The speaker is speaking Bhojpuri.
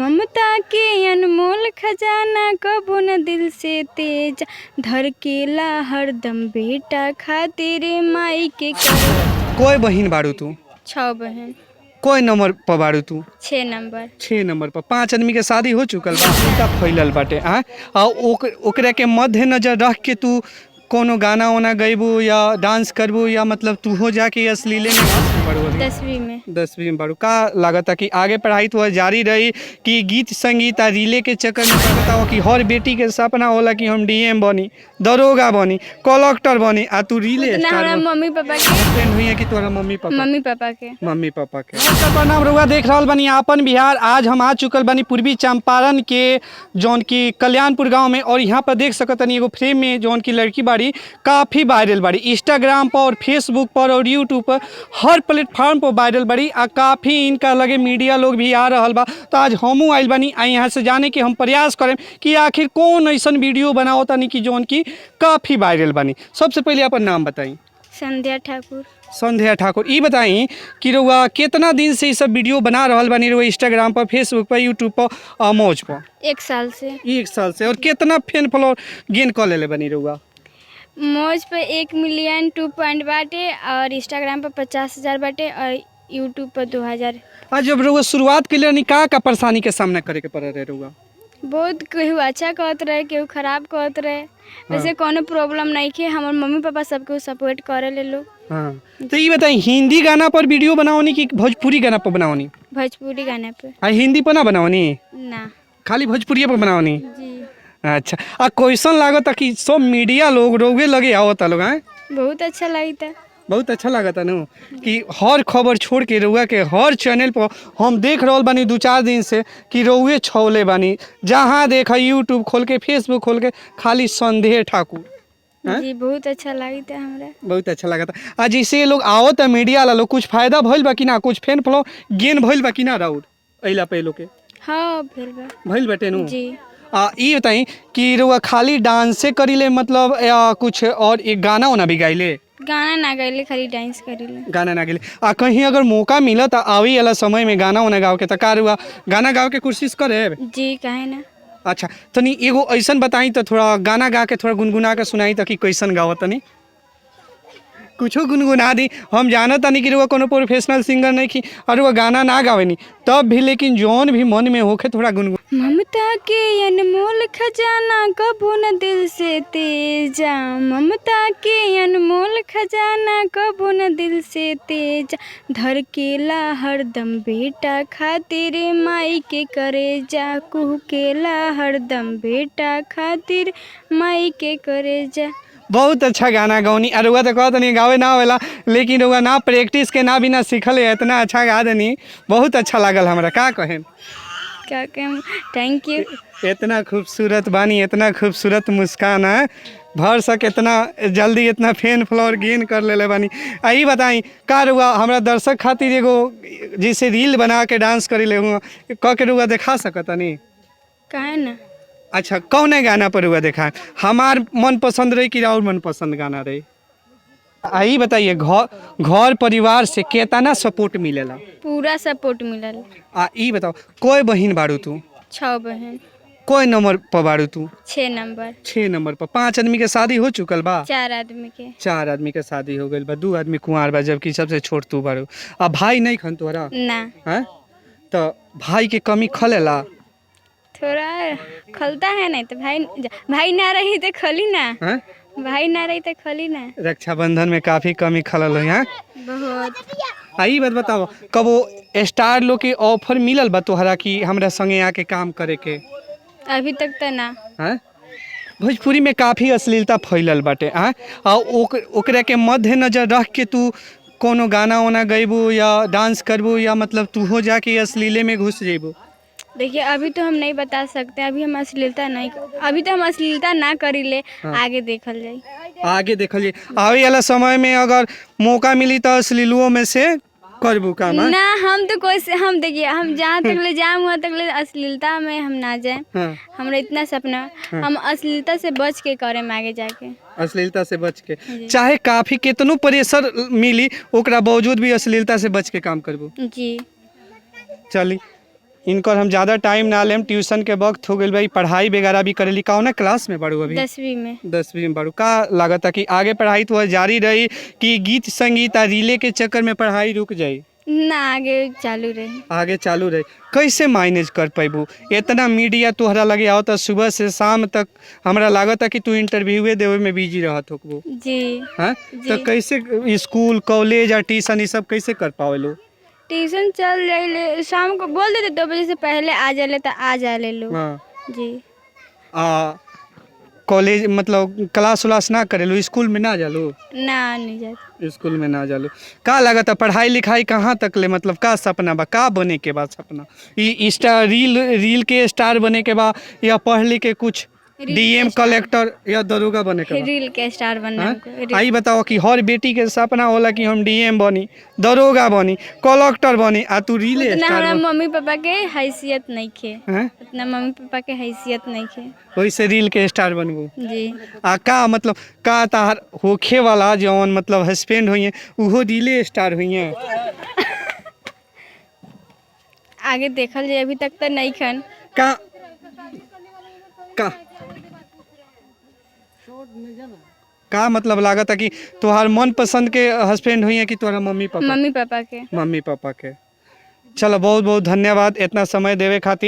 ममता के अनमोल खजाना कबो न दिल से तेज, धड़केला हरदम बेटा खातिर माई के करे। कोई बहिन बारू तू? 6 बहन। कोई नंबर पर बारू तू? 6 नंबर। 6 नंबर पर। 5 आदमी के शादी हो चुकल बा, उनका फैलल बाटे। आ ओकरा के मध्य नजर रख के तू कोनो गाना वाना गैबू या डांस करबू या मतलब तू हो जाके अश्लीले में बारू अभी? 10वीं में। 10वीं में बारू। का लागता कि आगे पढ़ाई तो जारी रही कि गीत संगीत आ रिले के चक्कर में लगता हो कि हर बेटी के सपना होला कि हम डीएम बनी, दरोगा बनी, कलेक्टर बनी, आ तू रिले उतना स्टार हमरा बन। मम्मी पापा के फ्रेंड हुई है कि तोरा मम्मी पापा? मम्मी पापा के। मम्मी पापा के। नमस्कार, प्रणाम। रउआ देख रहल बानी आपन बिहार। आज हम आ चुकल बानी पूर्वी चंपारण के जौन की कल्याणपुर गांव में, और यहाँ पर देख सकतनी एगो फ्रेम में जौन की लड़की बाड़ी काफ़ी वायरल बाड़ी, इंस्टाग्राम पर और फेसबुक पर और यूट्यूब पर हर प्लेटफॉर्म पर वायरल बाड़ी, आ काफ़ी इनका लगे मीडिया लोग भी आ रहल बा। तो आज हमहूँ आइल बानी आ यहाँ से जाने के हम प्रयास करें कि आखिर कौन ऐसन वीडियो बनाओ तनी कि जौन की काफ़ी वायरल बानी। सबसे पहले अपन नाम बताई। संध्या ठाकुर। संध्या ठाकुर। ई बताई कि रउआ कितना दिन से ई सब वीडियो बना रहल बानी रउआ इंस्टाग्राम पर, फेसबुक पर, यूट्यूब पर और मौज पर? 1 साल से। 1 साल से। और कितना फैन फॉलोअर गेन कर लेले बानी रउआ? मौज पर 1 मिलियन 2 पॉइंट बाटे, और इंस्टाग्राम पर 50,000 बाटे, और यूट्यूब पर 2000। आज जब रउआ शुरुआत के लिए का का परेशानी के सामना करे के पड़े रहे रउआ? बहुत केहू अच्छा कहत रहे, केहू खराब कहत रहे। वैसे कोनो प्रॉब्लम नहीं खे, हमार मम्मी पापा सबके सपोर्ट करे ले लोग। हाँ। तो ये बताई हिंदी गाना पर वीडियो बनाओनी कि भोजपुरी गाना पर बनाओनी? भोजपुरी गाना पे। आ हिंदी पर ना बनाओनी? ना, खाली भोजपुरी पर बनाओनी? जी। अच्छा, आ कैसन लागता कि सब मीडिया लोग रोगे लगे आवता लोग? हैं बहुत अच्छा लगता। बहुत अच्छा लागता नु कि हर खबर छोड़ के रउआ के हर चैनल पर हम देख रहल बानी 2-4 दिन से कि रउए छौले बानी, जहाँ देखा यूट्यूब खोल के फेसबुक खोल के खाली संध्या ठाकुर। हैं? जी, बहुत अच्छा लगता हमरा। बहुत अच्छा लागता। आ जैसे लोग आवत है मीडिया वाला लोग, कुछ फायदा भइल बा कि ना? कुछ फैन फॉलो गेन भइल बा कि ना राउर अइला पे लोग के? हाँ, भेल बा। भइल बाटे नु? जी। आ ई बताई कि रउआ खाली डांसे करीले मतलब या कुछ और एक गाना वाना भी गाइले? गाना ना गाइले, खाली डांस करीले। गाना ना गाइले। आ कहीं अगर मौका मिला त आवे वाला समय में गाना वाना गाओ के, त का रउआ गाना गाओ के कोशिश करे? जी, काहे ना। अच्छा, तनी एगो ऐसन बताई तो थोड़ा गाना गा के थोड़ा गुनगुना के सुनाई त कि कैसन गावत तनी? कुछो गुनगुना दी। हम जानत तनी कि रउआ कोनो प्रोफेशनल सिंगर नहीं की और रउआ गाना ना गावेनी तब भी, लेकिन जौन भी मन में होखे थोड़ा गुनगुन। ममता के अनमोल खजाना कबो न दिल से तेजा, ममता के अनमोल खजाना कबो न दिल से तेजा, धड़केला हरदम बेटा खातिर माई के करेजा, कुहकेला हरदम बेटा खातिर माई के करेजा। बहुत अच्छा गाना गौनी। और रउआ तो कहत नहीं गावे ना आवेला, लेकिन रउआ ना प्रैक्टिस के ना बिना सीखल है इतना अच्छा गा देनी, बहुत अच्छा लागल हमरा। का कहें? क्या कहें? Thank you. इतना खूबसूरत बानी, इतना खूबसूरत मुस्कान है, भर सक इतना जल्दी इतना फैन फॉलोअर गेन कर लेले बानी। आ ई बताई का रउआ हमरा दर्शक खातिर एगो जैसे रील बना के डांस करी ले हुआ क के रउआ देखा सकतनी? काहे ना। अच्छा, कौन गाना पर हुआ देखा? हमार मन पसंद रही कि और मन पसंद गाना रही? आई बताइए घर परिवार से केतना सपोर्ट मिलेला? पूरा सपोर्ट मिलल। आ ई बताओ कोई बहिन बारू तू? 6 बहन। कोई नंबर पर बारू तू? 6 नंबर। 6 नंबर पर। 5 आदमी के शादी हो चुकल बा? 4 आदमी के। 4 आदमी के शादी हो गइल बा, 2 आदमी कुंवार बा, जबकि सबसे छोट तू बारू। आ भाई नहीं खन तोहरा? ना। हैं? तो भाई के कमी खलेला? थोड़ा खलता है, नहीं तो भाई भाई ना रही तो खली ना। हैं? भाई ना रही तो खली ना। रक्षाबंधन में काफ़ी कमी खलल है। हैं? बहुत। आ ई बात बताओ, कब वो स्टार लोग के ऑफर मिलल बा तोहरा कि हमरा संगे आके काम करे के? अभी तक तो ना। हैं? भोजपुरी में काफ़ी अश्लीलता फैलल बाटे। हैं? आ ओकरा के मध्य नजर रख के तू कोनो गाना वाना गैबू या डांस करबू या मतलब तू हो जाके अश्लीले में घुस जेबू? देखिए अभी तो हम नहीं बता सकते, अभी हम अश्लीलता नहीं, अभी तो हम अश्लीलता ना करी ले। हाँ। आगे देखल जाई। आगे देखल जाई, आवे वाला समय में अगर मौका मिली तो अश्लीलों में से करबू काम? ना, हम तो कोई हम देखिए हम जहाँ तक ले जाए वहाँ तक ले अश्लीलता में हम ना जाए। हाँ। हमरा इतना सपना। हाँ। हम अश्लीलता से बच के करें आगे जाके। अश्लीलता से बच के, चाहे काफ़ी केतनो प्रेशर मिली ओकरा बावजूद भी अश्लीलता से बच के काम करबू? जी। चली, इनकर हम ज़्यादा टाइम ना लेम, ट्यूशन के वक्त हो गइल बा। ई पढ़ाई वगैरह भी करेली। कौना क्लास में बाड़ू अभी? 10वीं में। 10वीं में बाड़ू। का लागता कि आगे पढ़ाई तो जारी रही कि गीत संगीत आ रीले के चक्कर में पढ़ाई रुक जाई? ना, आगे चालू रही। आगे चालू रही। कैसे मैनेज कर पैबू? इतना मीडिया तोहरा लगे आवता सुबह से शाम तक, हमरा लागता कि तू इंटरव्यूए देवे में बिजी रहत होकबू। जी। हैं? जी। तो कैसे स्कूल कॉलेज आ ट्यूशन ई सब कैसे कर पावेलू? ट्यूशन चल जाइले, शाम को बोल देते 2 बजे से पहले आ जाले तो आ जाले लोग। जी। आ कॉलेज मतलब क्लास उलास ना करेलू, स्कूल में ना जालू? ना, नहीं जाते। स्कूल में ना जालू। का लागत है पढ़ाई लिखाई कहाँ तक ले, मतलब का सपना बा, का बने के बा सपना? ई स्टार रील रील के स्टार बने के बा या पढ़ लिख के कुछ रील के डीएम स्टार। कलेक्टर या दरोगा बने के बा? रील के स्टार बनना हाँ? हमको, रील। आई बताओ कि हर बेटी के सपना होला कि हम डीएम बनी, दरोगा बनी, कलेक्टर बनी, आ तू रीले उतना स्टार हमारा बन। मम्मी पापा के हैसियत नहीं खे। हैं? उतना मम्मी पापा के हैसियत नहीं खे। वैसे रील के स्टार बनबू? जी। आ का मतलब का तार होखे वाला जौन मतलब हस्बैंड होइए उहो रीले स्टार होइए? आगे देखल जाए, अभी तक तो नहीं खन। का का का मतलब लागत है कि तोहार मन पसंद के हस्बैंड होइए कि तोहरा मम्मी पापा? मम्मी पापा के। मम्मी पापा के। चलो, बहुत बहुत धन्यवाद इतना समय देवे खातिर।